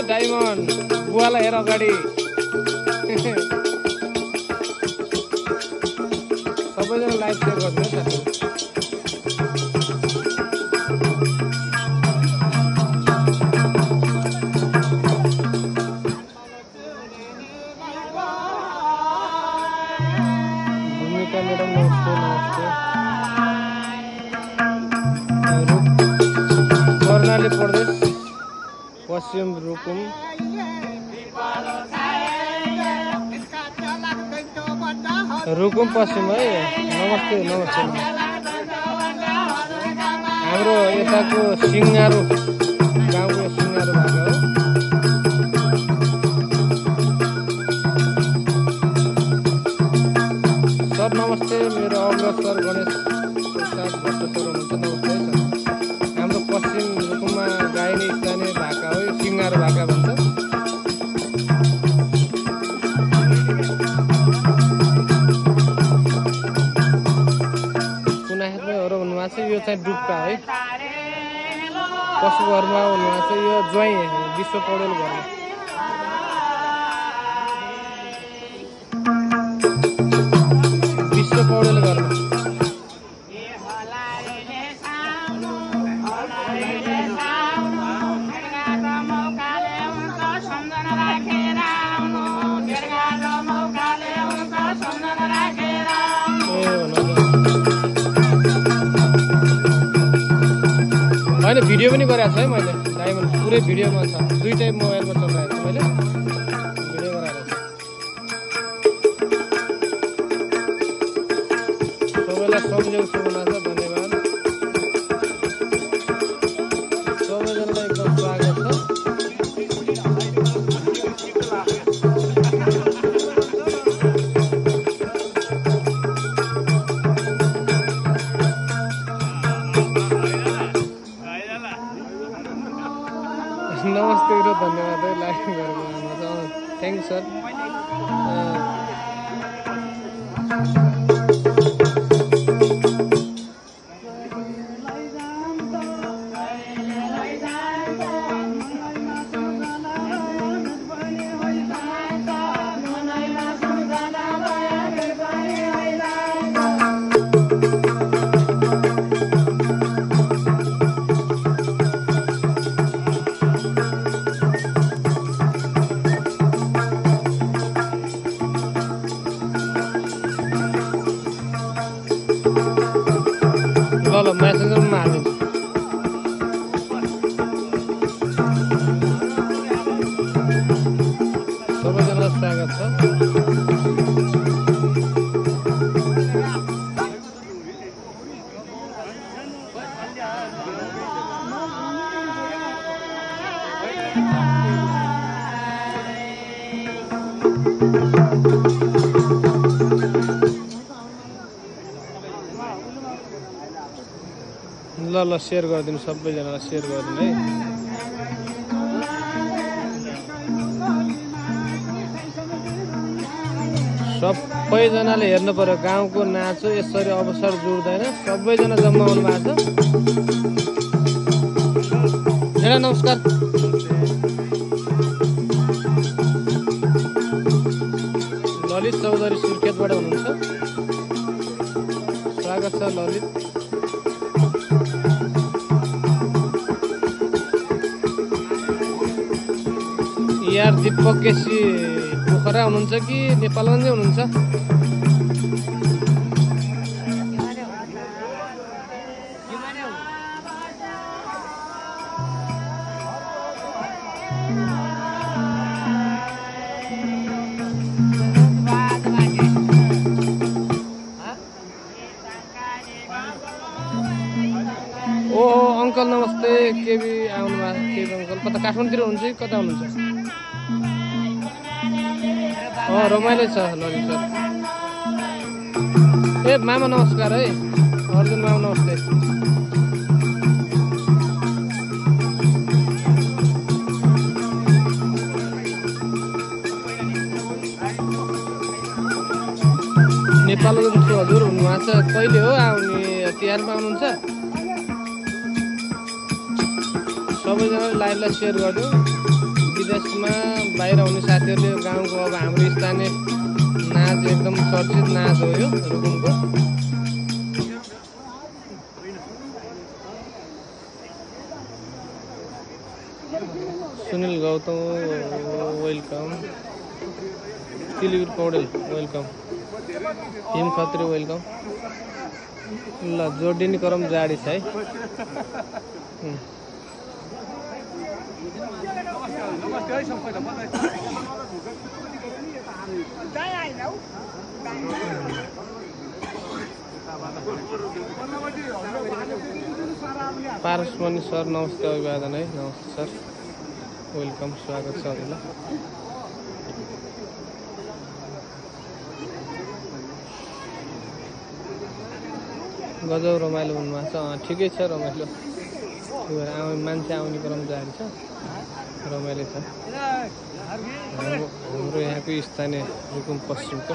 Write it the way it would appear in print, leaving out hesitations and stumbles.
diamond बुवालाई हेर अगाडि सबैजना लाइभ सेयर गर्नु भूमिका मैडम नमस्ते नमस्ते कर्णाली प्रदेश पश्चिम रुकुम पश्चिम है नमस्ते नमस्ते हाम्रो यताको सिङ्गारो गाउँको सिङ्गारो भएको हो सर नमस्ते मेरो अग्रज सर गणेश प्रसाद भट्ट सर हुनुहुन्छ नमस्ते सर हाम्रो पश्चिम रुकुममा गाइने स्थानीय भाका हो सिङ्गारो भाका भन्छ यो चाहिँ डुक्का है कसको घरमा हुनुहुन्छ यो ज्वाइँ विश्व पौडेल घरमा विश्व पौडेल घरमा होइन भिडियो पनि गरेको छु है मैले डायमन्ड पुरै भिडियोमा छ दुईटै मोबाइलमा चलाएको छु मैले भिडियो गराएको छु सबैलाई सम्झेको शुभनाथ धन्यवाद सबैजनालाई एकदम स्वागत छ धन्यवाद है लाइक गरेको थ्याङ्क यू सर ल म्यासेन्जरमा हालिदिन्छु सबैजनालाई स्वागत छ ल सेयर गरिदिनु सबैजनालाई सेयर गरिदिनु है सबैजनाले हेर्नु पर्यो गाउँको नाच यसरी अवसर जुड्दैन सबैजना जम्मा आउनु भएको छ नमस्कार ललित चौधरी सुर्खेतबाट हुनुहुन्छ स्वागत छ ललित यार दीपक केसी पोखरा हुनुहुन्छ कि नेपालगञ्जै हुनुहुन्छ ओहो अङ्कल नमस्ते केबी आउनुभएको केबी अङ्कल कता काठमाडौँतिर हुनुहुन्छ कि कता हुनुहुन्छ रमाइलो छ ललित सर ए मामा नमस्कार है अर्जुन मामा नमस्ते नेपालको छु हजुर हुनुभएको छ कहिले हो आउने तिहारमा आउनुहुन्छ सबैजनाले लाइभलाई सेयर गरिदिउँ विदेशमा बाहिर आउने साथीहरूले गाउँको अब हाम्रो स्थानीय नाच एकदम चर्चित नाच हो यो रुकुमको सुनिल गौतम वेलकम तिलिगिर पौडेल वेलकम हिम खत्री वेलकम ल जोडिनी करम जाडी छ है पारस मणि सर नमस्ते अभिवादन है नमस्ते सर वेलकम स्वागत छ हजुरलाई गजब रमाइलो हुनुभएको छ ठिकै छ रमाइलो मान्छे आउने क्रम जारी छ रमाइलो छ हाम्रो यहाँको स्थानीय रुकुम पश्चिमको